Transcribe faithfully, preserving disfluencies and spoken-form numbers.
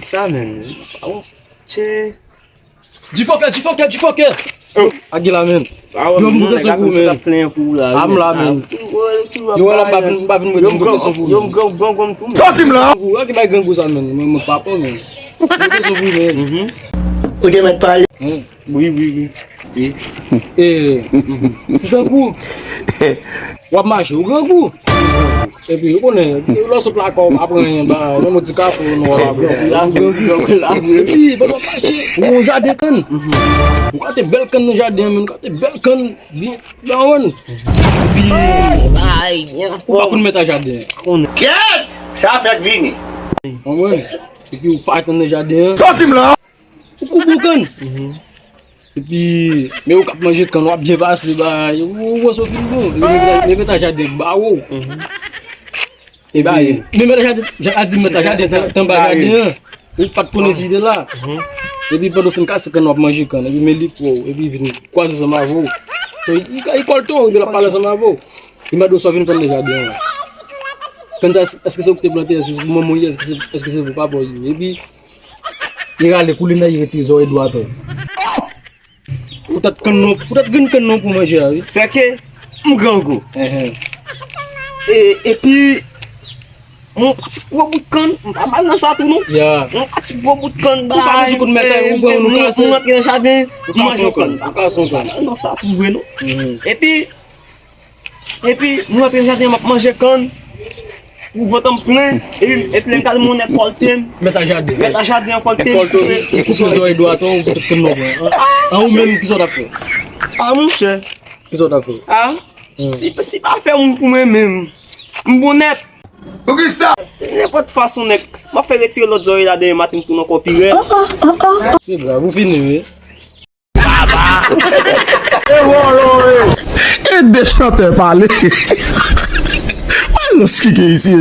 Sa, men. Awo. Tche. Difòkè, difòkè, difòkè. Agila, men. Yo, m gen kesyon pou ou, men. Ap plenyen pou ou la, wi, men. A, m la, men. Yo, wè la, m pa vin, m pa vin mwen di m gen kesyon pou ou. Yo, m gen, gen, gen tou. Sòti m la. Ou wè ki bay grangou sa, men. Mwen, mwen pa pè, men. M gen kesyon pou ou, men. Ou gen mèt pale. Wi, wi, wi. Wi. E, si tankou w ap mache, ou grangou. Epi, ou konnen, lè w sot lakay w, w pa pran anyen, ba, menm yon ti kafou, nou w ap grangou. Epi, pandan w ap mache, ou wè yon jaden kann. Ou kate bèl kann nan jaden an, men, ou kate bèl kann, byen, byen, ou konprann? Epi, ou pa konn mèt a jaden an. Kèt! Sa fèk vini. Ou konprann? Epi, ou pa tann nan jaden an. Sòti m la! Ou koupe yon kann. Epi, men ou k ap manje kann, w ap byen pase, bay, ou, ou wè sa w fin bon. Epi, men mèt a jaden ba ou. Epi, men mèt a jaden, jan a di mèt a jaden, tan, tan ba jaden an. Ou pa t konnen si te la. Epi, pandan w fin kase kann, w ap manje kann. Epi, men li pran w. Epi, vin kwaze ansanm avè w. So, li, li kòlte w, epi l ap pale ansanm avè w. Li mande w sa w vin fè nan jaden an. Kann sa, èske se ou ki te plante? Èske se pou manman w ye? Èske se, èske se pou papa w ye? Epi, li rale kou li nan, li retire zòrèy dwat ou. Poutèt kann non, poutèt grenn kann non pou manje a, wi. Sèke, m grangou. E, epi, yon ti gwo bout kann, m pa mal nan sa tou, non. Yon ti gwo bout kann, bay, m rantre nan jaden, m manje yon kann. M pa mal nan sa tou vre, non. Epi, Epi, nou antre nan jaden an, m ap manje kann. Pou vant an m plen. Epi, epi lè m t al, mwen nèk kòlte m. Mèt a jaden. Mèt a jaden an kòlte m. Kòlte w, ou koupe zòrèy dwat ou, ou koupe tout kann non, an, an, ou menm, kisa w t ap fè? A, monchè. Kisa w t ap fè? A? Si, si pa fè moun pou mwen menm, m bon nèt. Poukisa? Nenpòt fason, nèk. M ap fè retire lòt zòrèy la demen maten, m tounen ankò pi rèd. Se grav, ou fini, wi. E de chantè pale. Wè lòs ki gen isi.